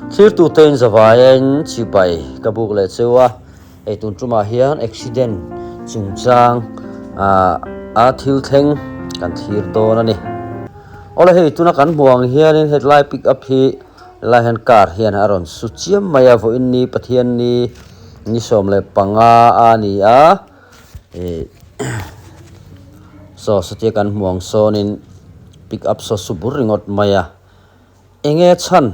Thirtute in zavaiin chibai ka buk leh cheu a, hei tun tumah hian accident chungchang a thil thleng kan thlir dawn a ni. Awle hei tuna kan hmuh ang hianin hetlai pick up hi helai hian car hian a rawn su chiam mai a, vawiin ni Pathian ni ni 15 a ni a, ih saw satia kan hmuh ang sawnin pick up saw su bur ringawt mai a, enge chhan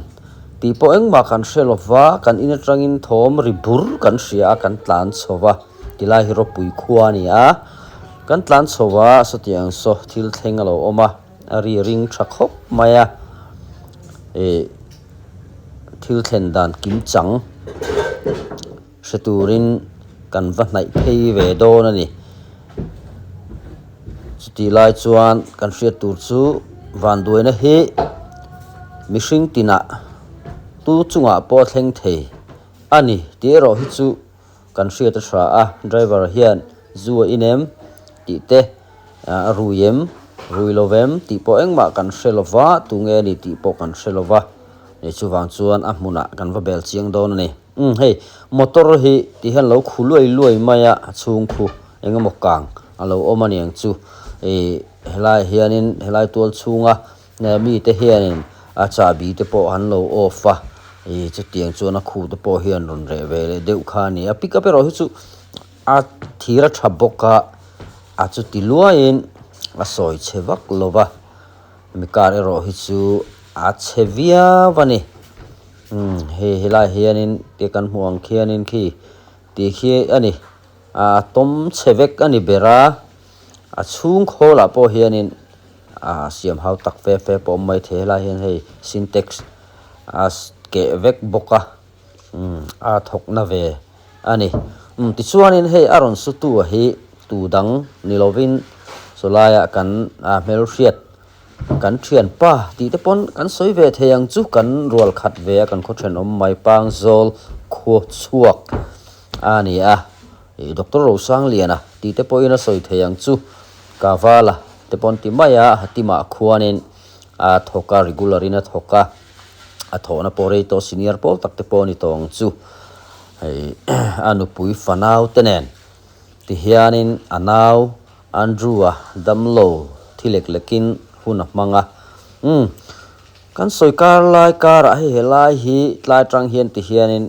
tih pawh engmah kan hre lo va, kan in atangin thawm ri bur kan hria a kan tlan chho va, tilai hi ropui khua a ni a, kan tlan chho va sawtiang saw thil thleng a lo awm a, a ri ring tha khawp mai a, ih thil thlen dan kim chang hre turin kan va hnaih phei ve dawn a ni. Chutih lai chuan kan hriat tur chu vanduaina hi mihring tinah tu chungah pawh a thleng thei a ni tih erawh hi chu kan hriat a hra a, driver hian zu a in em tih te a rui em rui lo vem tih pawh engmah kan hre lo va tunge a ni tih pawh kan hre lo va chuvang chuan a hmunah kan va bel chiang dawn a ni. Umm hei motor hi ti hian lo khu luai luai mai a a chhung khu eng emaw kang a lo awm a niang chu ih helai ah hianin helai tual chhunga mite hianin a chahbi te pawh an lo off a ih chutiang chuan a khu te pawh hian rawn reh ve leh deuh kha a ni a pickup erawh hi chu a thir a tha bawk a a chuti luaiin a sawi chhe vak lo va mi car erawh hi chu a chhe viau a ni. Umm hei helaiah hianin te kan hmuh ang khianin khi tih khi a ni a tawm chhe vek a ni ber a a chhung khawlah pawh hianin ah siam hau tak fe fe pawh a awm maithei helaiah hian hei sintex a keh vek bawk a umm a thawk na ve a ni umm tichuanin hei a rawn su tu a hi tu dang ni lovin chulaiah kan hmelhriat. Kan thianpa tih te pawn kan sawi ve thei ang chu kan rual khat ve a kan khaw thenawm mai Pangzawl khua chhuak a ni a ih Doctor Rosangliana tih te pawhin a sawi thei ang chu Kavala te pawn ti mai a Hatimah khuanin a thawk a regular in a thawk a a thawhna pawh rei tawh senior pawl tak te pawh a ni tawh ang chu hei a nupui fanau te nen tihianin a nau Andrew-a damlo thi lek lekin hun a hmang a. Umm, kan sawi kar lai karah hei helai hi tlai tang hian ti hianin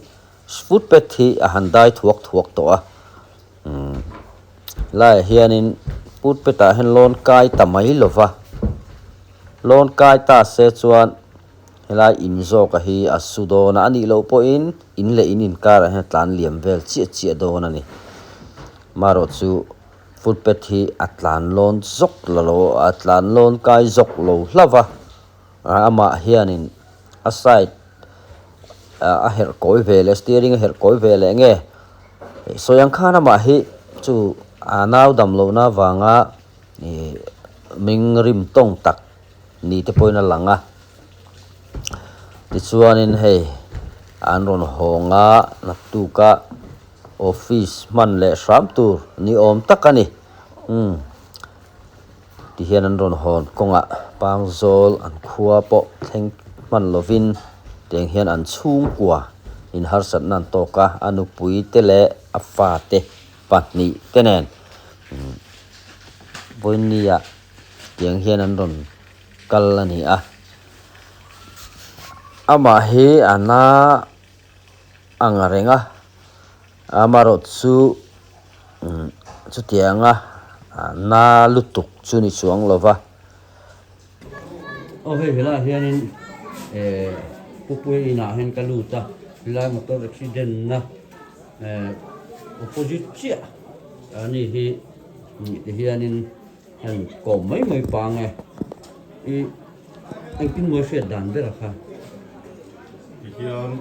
footpath hi a han dai thuak thuak tawh a. Umm, helaiah hianin footpath ah hian lawn kai ta mai lo va, lawn kai ta se chuan helai in zawka hi a su dawn a, a nih loh pawhin in leh in inkarah hian a tlan liam vel chiah chiah dawn a ni. Marawh chu. Footpath hi a tlan lawn zawk la lo a tlan lawn kai zawk lo hlauh va amah hianin a side ah a herh kawi ve leh steering a herh kawi ve leh nge sawi ang khan amah hi chu a nau dam lohna avanga ih ming rim tawng tak ni te pawhin a lang a tichuanin hei an rawn hawng a naktuk a. Office hman leh hram tur ni awm tak a ni. Umm ti hian an rawn hawn kawngah Pangzawl an khua pawh thleng hman lovin tiang hian an chhungkua in harsatna an tawk a, a nupui te leh a fate pahnih te nen umm vawinia tiang hian an rawn kal a ni a. Amah hi a na. Ang a reng a, amaherawh chu chutianga na lutuk chu ni chuang lo va. Aw hei helaiah hianin eh Pupuia inah hian ka lut a, helai motor accident na eh opposite chiah a ni hi ti hianin heng kawm mai mai pang e ih engtin mawi hriat dan ber a kha. Tihian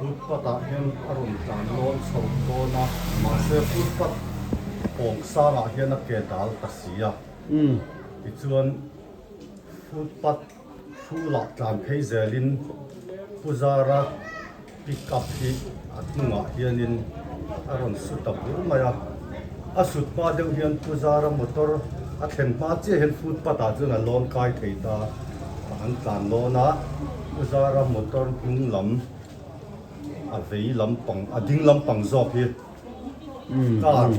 footpath ah hian a rawn tlan lawn chho dawn a, mahse footpath awm sangah hian a ke dal ta si a. Tichuan footpath hrulah tlan phei zelin Puzara pick up hi a hnungah hianin a rawn su ta bur mai a. A sut hma deuh hian Puzara motor a thlen hma chiah hian footpath ah chuan a lawn kai thei ta a, an tlan lawn a. U Zara motor hnung lam a vei lampang a ding lampang zawk hi car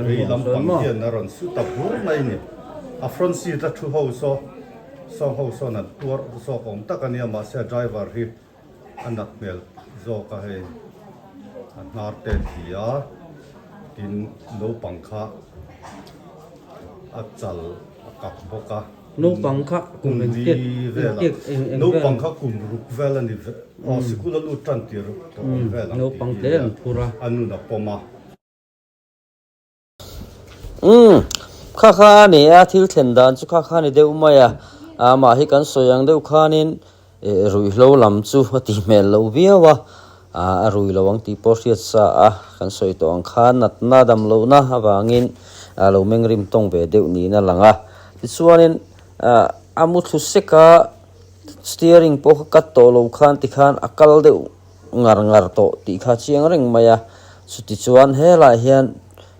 vei lampang hian a rawn su ta bur mai a ni. A front seat a thu ho saw sawng ho sawn an tuar zawk awm tak a nia mahse a driver hi a nat hmel zawk a hei a hnar te a thi a tin naupang kha a chal a kap bawk a. Naupang kha kum eng tek eng tek eng eng vel. Naupang kha kum ruk vel a ni aw sikul a lut tan tir tawh awm vel ang Naupang tle an phur a. A nun a pawm a. Umm kha kha a ni a thil thlen dan chu kha kha a ni deuh mai a amah hi kan sawi ang deuh khanin eh ruihhlo lam chu a ti hmel lo viau a a rui lo ang tih pawh hriat sa a kan sawi tawh ang khan natna damlohna avangin a lo meng rim tawng ve deuh niin a lang a. Tichuanin a mu thlu sek a, steering pawh kha cut tawh lo khan tikhan a kal deuh ngar ngar tawh tih kha a chiang reng mai a. Chutichuan helaiah hian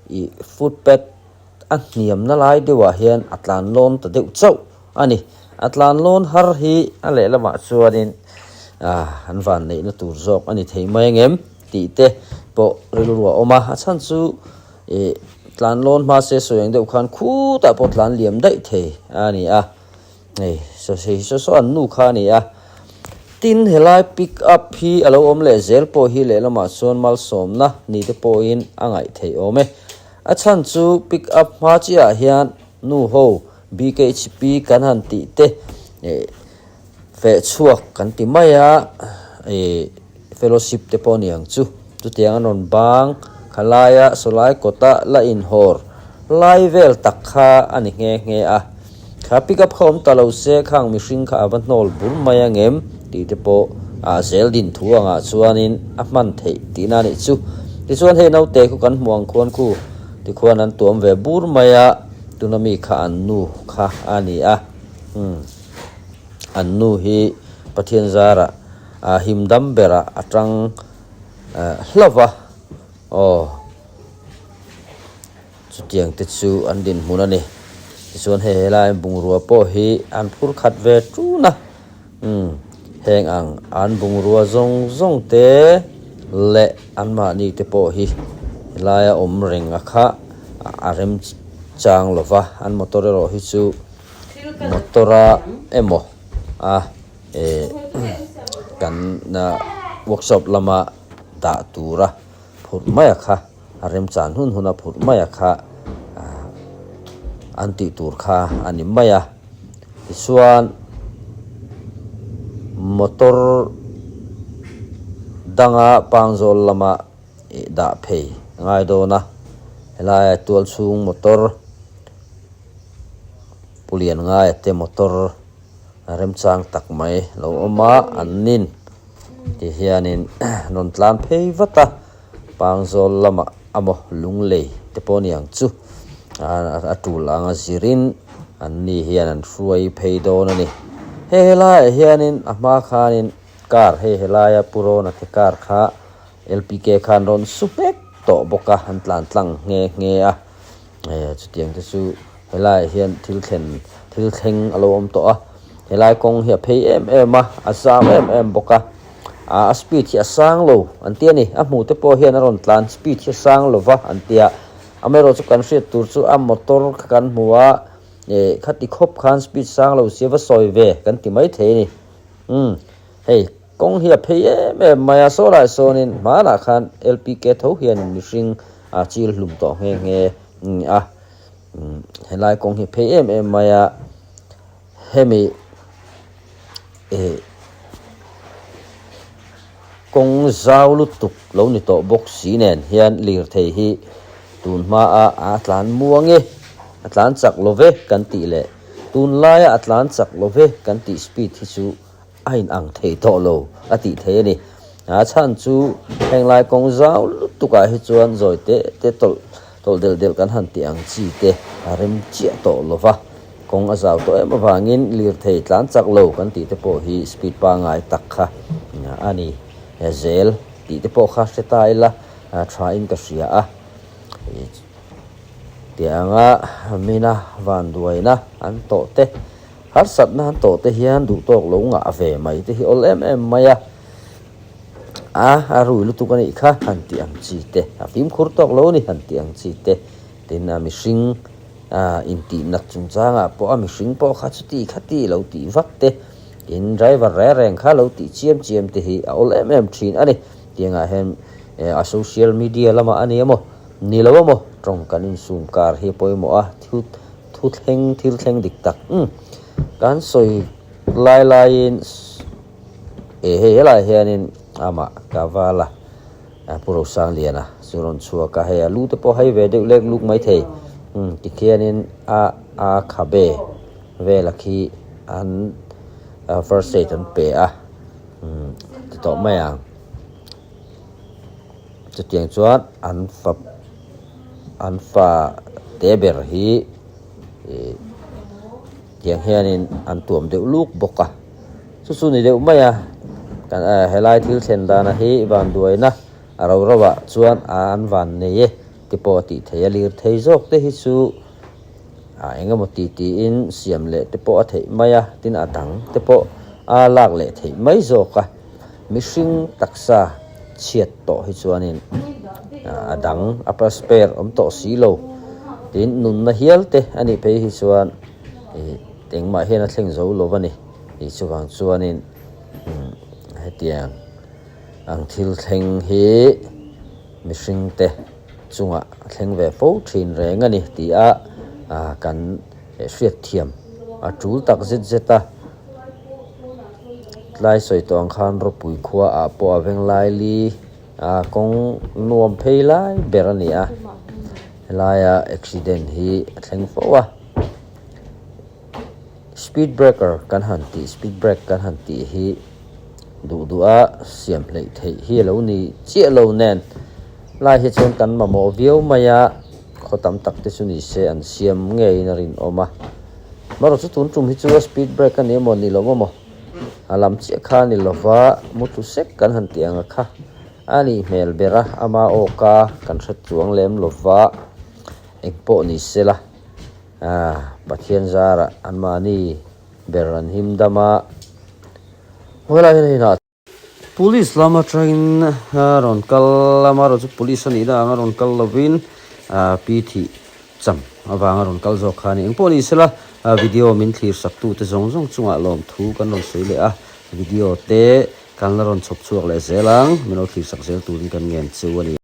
ih footpath a hniamna lai deuhah hian a tlan lawn ta deuh chauh a ni. A tlan lawn har hi a lehlamah chuanin ah an vanneihna tur zawk a ni thei mai angem tih te pawh rilru a awm a, a chhan chu. Ih tlan lawn hma se sawi ang deuh khan khutah pawh tlan liam daih thei a ni a, hei saw hei saw saw an nu kha a ni a. Tin helai pick up hi a lo awm leh zel pawh hi lehlamah chuan malsawmna ni te pawhin a ngaih theih awm e. A chhan chu pick up hma chiahah hian nu ho BKHP kan han tih te ih feh chhuak kan ti mai a, ih fellowship te pawh a ni ang chu. Chutiang an rawn bang kha laia sawlai kawta la inhawr lai vel tak kha a ni nghe nghe a. Kha pick up kha awm ta lo se khang mihring kha a va hnawl bur mai ang em tih te pawh a zel din thu angah chuanin a hman theih tihna a nih chu. Tichuan hei naute khu kan hmuh ang khuan khu tikhuan an tuam ve bur mai a, tuna mi kha an nu kha a ni a. Umm an nu hi Pathian zarah a him dam berah a tang hlauh va, aw chutiang te chu an dinhmun a ni. Tichuan hei helai bungrua pawh hi an phur khat ve tun a, umm heng ang an bungrua zawng zawng te leh anmahni te pawh hi helaia awm reng a kha a rem chang lo va, an motor erawh hi chu motor a emaw a. eh kan workshop lama dah tura phurh mai a kha a remchan hun hun a phurh mai a kha ah an tih tur kha a ni mai a tichuan motor danga pangzawl lama ih dah phei a ngai dawn a helaia tual chhung motor pulian ngaia te motor. Remchang tak mai lo awm a, an nin ti hianin rawn tlan phei vat a, Pangzawl lamah amaw Lunglei te pawh ni ang chu a tul anga zirin an ni hian an hruai phei dawn a ni. Hei helaiah hianin a hma khanin car hei helaia Pu Rawna te car kha LPK khan rawn su hmek tawh bawk a, an tlan tlang nghe nghe a. Chutiang te chu helaiah hian thil thlen thil thleng a lo awm tawh a helai kawng hi a phei em em a a zau em em bawk a ah a speed hi a sang lo an ti a ni a hmuh te pawh hian a rawn tlan speed hi a sang lo va an ti a amaherawh chu kan hriat tur chu a motor kha kan hmu a eh khati khawp khan speed sang lo sia va sawi ve kan ti maithei a ni umm hei. Kawng hi a phei em em mai a, saw lai sawnin hmanah khan LPK tho hianin mihring a chil hlum tawh nghe nghe a, helai kawng hi a phei em em mai a, hemi eh kawng zau lutuk lo ni tawh bawk si nen hian lirthei hi tun hmaa a tlan muang e, a tlan chak lo ve kan tih leh tunlaia a tlan chak lo ve kan tih speed hi chu a inang thei tawh lo a tih thei a ni. A chhan chu henglai kawng zau lutukah hi chuan zawi te te tawlh tawlh delh delh kan han tih ang chi te a rem chiah tawh lo va, kawng a zau tawh em avangin lirthei tlan chak lo kan tih te pawh hi speed pangngai tak kha a ni zel tih te pawh kha hre ta ila thain ka hria a. Tianga mina vanduaina an tawh te. Harsatna han tawh te hian duhtawk lo ngah ve mai te hi awl em em mai a, a a rui lutuk a nih kha han tih ang chi te, a fimkhur tawk lo a ni han tih ang chi te, tin a mihring a intih nat chungchangah pawh a mihring pawh kha chuti khati lo tih vak te, tin driver reng reng kha lo tih chiam chiam te hi a awl em em thin a ni. Tiangah hian a social media lamah a ni emaw ni lo emaw tawng kan insum kar hi a pawimawh a, thil thu thleng thil thleng dik tak umm kan sawi lai laiin eh hei helaiah hianin amah ka val a Pu Rosangliana chu rawn chhuak a, hei a lu te pawh hei ve deuh lek luk maithei umm tikhianin a a khabe vela khi an first aid an pe a umm ti tawh mai ang. Chutiang chuan an fa an fa te ber hi ih tiang hianin an tuam deuh luk bawk a chu chu ni deuh mai a kan ah helai thil thlen dana hi vanduaina a ro ro ah chuan an van nei e te pawh a tih theih a lirthei zawk te hi chu ah eng emaw ti tiin siam leh te pawh a theih mai a tin a dang te pawh a lak leh theih mai zawk a. Mihring taksa chhiat tawh hi chuanin a dang a spare awm tawh si lo tin nunna hial te a nih phei hi chuan ih engmah hian a thleng zo lo a ni tih chuvang chuanin hetiang ang thil thleng hi mihring te chungah a thleng ve fo thin reng a ni tih a kan hriatthiam a tul tak zet zet a. Tlai sawi tawh ang khan rawpui khua ah pawh a veng laili ah kawng nuam phei lai ber a ni a helaia accident hi a thleng fo a speed breaker kan han tih speed break kan han tih hi duh duh a siam hleih theih hi a lo ni chiah lo nen lai hi chuan kan mamawh viau mai a khaw tam tak te chu ni se an siam ngeiin a rinawm a. Marawh chu tun tum hi chu a speed break a ni emaw ni lo emaw a lam chiah kha a ni lova mutlu sek kan han tih ang a kha a nih hmel ber a ama awka kan hre chuang lem lova eng pawh ni sela ah Pathian zarah anmahni ber an him dam a helai hian hei hnah. Police lam atangin a rawn kal a amaherawhchu police a nihna anga rawn kal lovin ah pi thih cham avanga rawn kal zawk kha a ni. Engpawh ni sela video min thlir sak tute zawng zawng chungah lawmthu kan rawn sawi leh a, video te kan la rawn chhawp chhuak leh zel ang, min lo thlir sak zel turin kan ngen chu a ni.